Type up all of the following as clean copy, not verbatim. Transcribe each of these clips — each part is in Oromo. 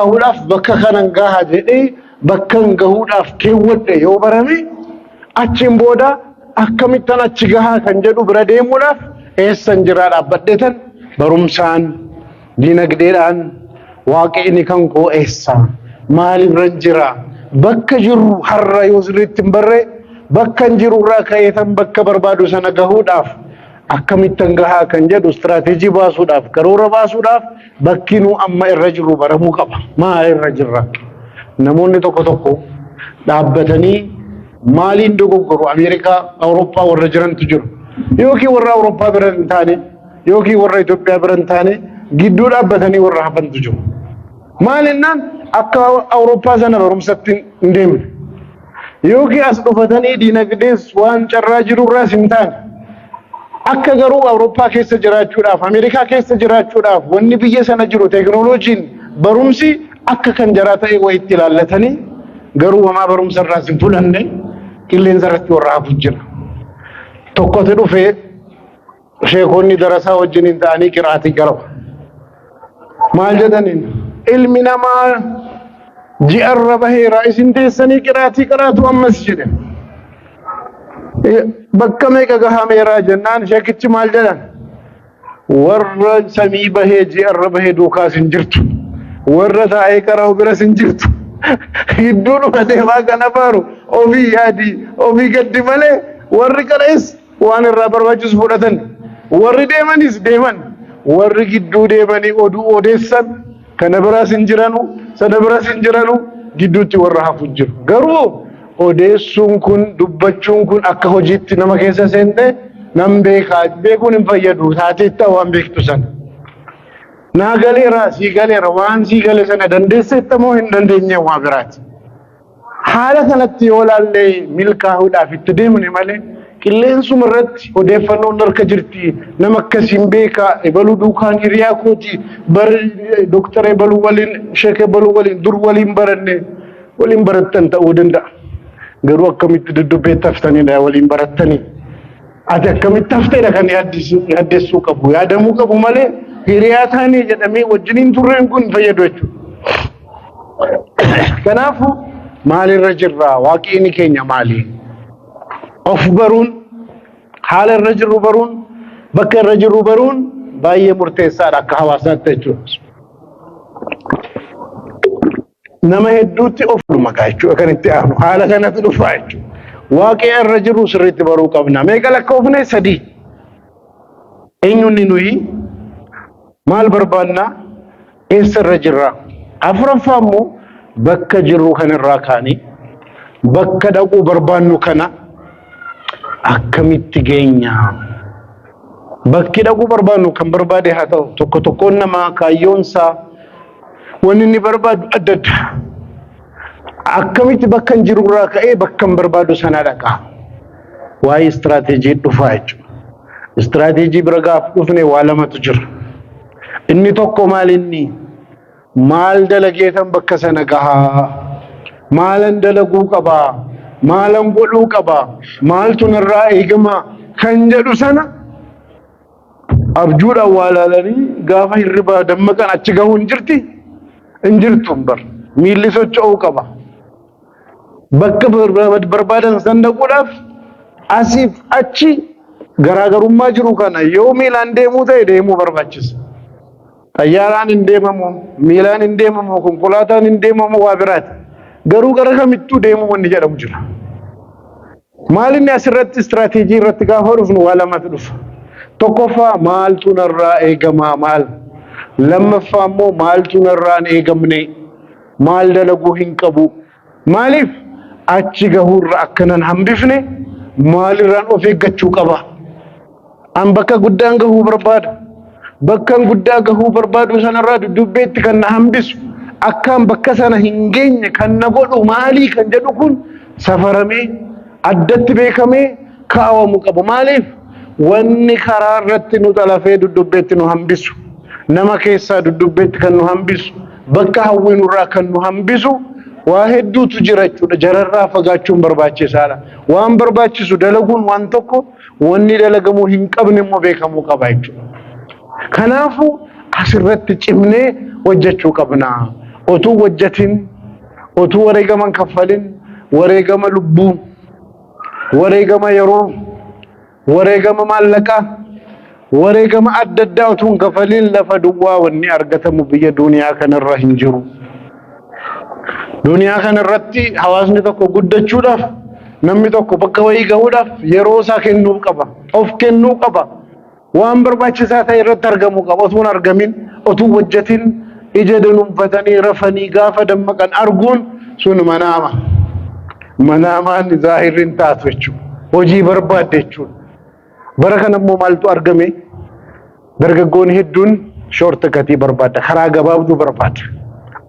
Gahuudhaaf bakka kanan gaha jedhee bakkan gahuudhaaf keewwadhe yoo barame, achiin booda akkamittan achi gahaa kan jedhu bira deemuudhaaf eessan jiraa dhaabbadheetan barumsaan, dinagdeedhaan waaqni kan koo eessa, maalirran jira, bakka jirru har'a yoo sirriitti hin barre, bakka hin jirurraa ka'eetan bakka barbaadu sana gahuudhaaf akkamittan gahaa kan jedhu istiraateejii baasuudhaaf, karoora baasuudhaaf bakki nu amma irra jirru baramuu qaba. Maal irra jirra? Namoonni tokko tokko dhaabbatanii maaliin dogoggoru? Ameerikaa, Awurooppaa warra jirantu jiru. Yookiin warra Awurooppaa bira hin taane, yookiin warra Itoophiyaa bira hin taane, gidduu dhaabbatanii warra hafantu jiru. Maal jennaan, akka Awurooppaa sana barumsatti hin deemne. Yookiin as dhufatanii diinagdees waan carraa jirurraas hin taane. Akka garuu Awurooppaa keessa jiraachuudhaaf, Ameerikaa keessa jiraachuudhaaf wanni biyya sana jiru, teekinooloojiin, barumsi akka kan jaraa ta'e wayitti ilaallatanii, garuu homaa barumsa irraas hin fudhanne, qilleensa irratti warra hafu jira. Tokkotu dhufee sheekonni darasaa wajjiniin ta'anii qiraatii qara'u. Maal jedhaniin? Ilmi namaa ji'arra baheera, isin teessanii qiraatii qaraatu ammas jedhe. Bakka meeqa gahameeraa jennaan, sheekichi maal jedhan? Warra samii bahee ji'arra bahee duukaas hin jirtu. Warra taa'ee qara'u biras hin jirtu. Gidduu dhuma deemaa kana baaru ofii yaadii ofii gaddi malee, warri qara'es waan irraa barbaachisu fudhatan. Warri deemanis deeman. Warri gidduu deemanii oduu odeessan kana biraas hin jiranu, sana biraas hin jiranu, gidduutti warra hafu jiru. Garuu odeessuun kun, dubbachuun kun akka hojiitti nama keessa seente nan beekaa beekuun hin fayyadu, taateetta waan beektu sana. Naa galeera, sii galeera, waan sii gale sana dandeesseetta moo hin dandeenye waa biraati. Haala kanatti yoo laallee milkaa'uudhaaf itti deemne malee, qilleensuma irratti odeeffannoon harka jirti, nama akkasiin beekaa, ebaluu duukaan hiriyaa kooti bar, doktara ebaluu waliin, sheeka ebaluu waliin dur waliin baranne, waliin barattan ta'uu danda'a. Garuu akkamitti dudubbeetti haftanidha waliin barattanii? Ati akkamitti hafteedha kan yaaddessuu qabu, yaadamuu qabu malee, hiriyaa taanee jedhamee wajjiniin turreen kun fayyadu jechuudha. Kanaafuu maalirra jirra? Waaqni keenya maali? Of baruun, haala irra jirru baruun, bakka irra jirru baruun baay'ee murteessaadha akka hawaasaatti jechuudha. Nama hedduutti of maqaa jechuudha kan itti aanu haala kanatu dhufa jechuudha. Waaqni irra jirru sirriitti baruu qabna. Meeqa lakkoofne? Sadii. Eenyuun nuyi? Maal barbaannaa? Eessa irra jirra? Afuraffaa immoo, bakka jirru kanarraa kaanii bakka dhaquu barbaannu kana akkamitti geenya? Bakki dhaquu barbaannu kan barbaade haa ta'u, tokko tokkoon namaa kaayyoonsaa, wanni inni barbaadu adda adda. Akkamitti bakka hin jirurraa ka'ee bakka hin barbaadu sana dhaqa? Waa'ee istiraateejii dhufaa jechuudha. Istiraateejii bira gaaf dhufne waa lamatu jira. Inni tokko maal inni? Maal dalageetan bakka sana gahaa? Maalan dalaguu qabaa? Maalan godhuu qabaa? Maaltu narraa eegama kan jedhu sana abjuudhaan waa ilaalanii gaafa hirribaa dammaqan achi gahuu hin jirti? Hin jirtu bar. Miilli socho'uu qaba. Bakka barbaadan san dhaquudhaaf asiif achi garaagarummaa jiru kana yoo miilaan deemuu ta'e deemuu barbaachisa. Xayyaaraan hin deemamu, miilaan hin deemamu, konkolaataan hin deemamu waa biraati. Garuu gara kamittuu deemuu wanni jedhamu jira. Maal inni asirratti istiraateejii irratti gaafa dhufnu waa lamatu dhufa. Tokkoffaa, maaltu narraa eegamaa maal? Lammaffaa immoo, maaltu narraa hin eegamne? Maal dalaguu hin qabu? Maaliif achi gahuurra akkanan hambifne, maalirraan of eeggachuu qaba? An bakka guddaan gahuu barbaada. Bakkan guddaa gahuu barbaadu sanarraa dudubbeetti kan na hambisu, akkaan bakka sana hin geenye kan na godhu maalii kan jedhu kun safaramee addatti beekamee kaa'amuu qabu. Maaliif, wanni karaa irratti nu xalafee dudubbeetti nu hambisu, nama keessaa dudubbeetti kan nu hambisu, bakka hawwinurraa kan nu hambisu waa hedduutu jira jechuudha. Jararraa fagaachuun barbaachisaadha. Waan barbaachisu dalaguun waan tokko, wanni dalagamuu hin qabne immoo beekamuu qaba jechuudha. Kanaafuu asirratti cimnee hojjechuu qabna. Otuu hojjetin, otuu wareegama hin kaffalin, wareegama lubbuu, wareegama yeroo, wareegama maallaqaa, wareegama adda addaa utuu hin kafalin lafa duwwaa wanni argatamu biyya duniyaa kanarra hin jiru. Duniyaa kanarratti hawaasni tokko guddachuudhaaf, namni tokko bakka wayii gahuudhaaf yeroo isaa kennuu qaba, of kennuu qaba. Waan barbaachisaa ta'e irratti argamuu qaba. Otuu hin argamin, otuu hojjetin, ija dunuunfatanii rafanii gaafa dammaqan arguun sun manaama. Manaamaan zaahirri hin taatu jechuudha. Hojii barbaadde jechuudha. Bara kana immoo maaltu argame? Dargaggoonni hedduun shortcutii barbaada. Karaa gabaabduu barbaada.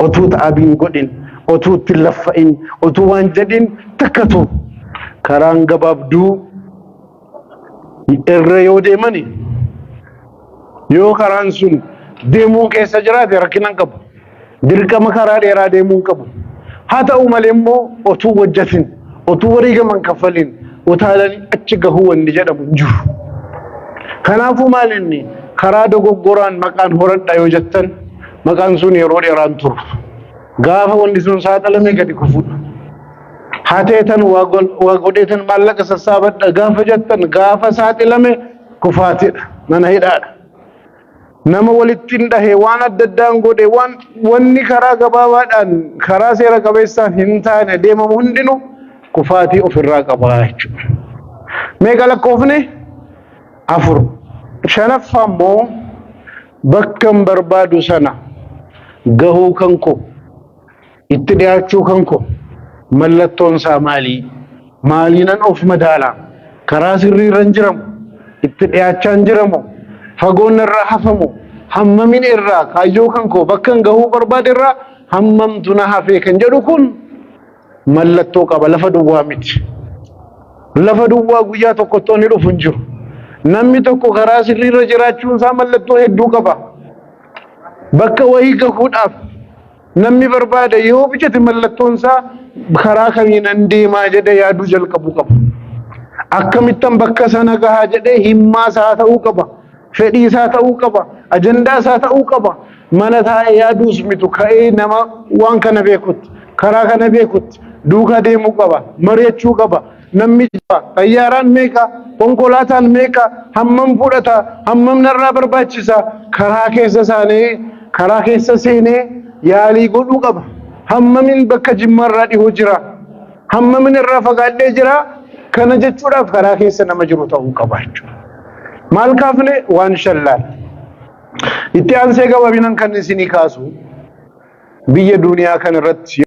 Otuu ta'abiin godhin, otuu itti laffa'in, otuu waan jedhin takkatu karaan gabaabduu irra yoo deemani, yoo karaan sun deemuun keessa jiraate, rakkina hin qabu. Dirqama karaa dheeraa deemuu hin qabu. Haa ta'u malee immoo otuu hojjetin, otuu wareegama hin kaffalin, utaalanii achi gahuu wanni jedhamu hin jiru. Kanaafuu maal inni karaa dogoggoraan maqaan horadha yoo jettan, maqaan sun yeroo dheeraan turu. Gaafa wanni sun saaxilame gadi kufuudha. Hateetan waa godheetan maallaqa sassaabadha gaafa jettan, gaafa saaxilame kufaatidha. Mana hidhaadha. Nama walitti hin dhahe, waan adda addaan godhe, waan wanni karaa gabaabaadhaan karaa seera qabeessaan hin taane deemamu hundinuu kufaatii ofirraa qaba jechuudha. Meeqa lakkoofne? Afur. Shanaffaa immoo bakka hin barbaadu sana gahuu kan koo, itti dhiyaachuu kan koo mallattoon isaa maali? Maaliinan of madaala? Karaa sirrii irra hin jiramu? Itti dhiyaachaa hin jiramu? Fagoon irraa hafamu? Hammamin irraa kaayyoo kan koo bakka hin gahuu barbaade irraa hammamtu na hafee kan jedhu kun mallattoo qaba. Lafa duwwaa miti. Lafa duwwaa guyyaa tokkotti inni dhufu hin jiru. Namni tokko karaa sirrii irra jiraachuun isaa mallattoo hedduu qaba. Bakka wayii gahuudhaaf namni barbaade yoo bijate, mallattoon isaa karaa kamiinan deemaa jedhee yaaduu jalqabuu qaba. Akkamittan bakka sana gahaa jedhee himmaa isaa ta'uu qaba. Fedhii isaa ta'uu qaba. Ajandaa isaa ta'uu qaba. Mana taa'ee yaaduus mitu, ka'ee nama waan kana beekutti, karaa kana beekutti duukaa deemuu qaba. Mari'achuu qaba. Namni xayyaaraan meeqa, konkolaataan meeqa, hammam fudhata, hammam narraa barbaachisa, karaa keessa isaanii karaa keessa seenee yaalii godhuu qaba. Hammamin bakka Jimmaarraa dhihoo jira, hammamin irraa fagaadhee jira, kana jechuudhaaf karaa keessa nama jiru ta'uu qaba jechuudha. Maal kaafne? Waan shallaal. Itti aansee gabaabinaan kan isinii kaasu, biyya duniyaa kana irratti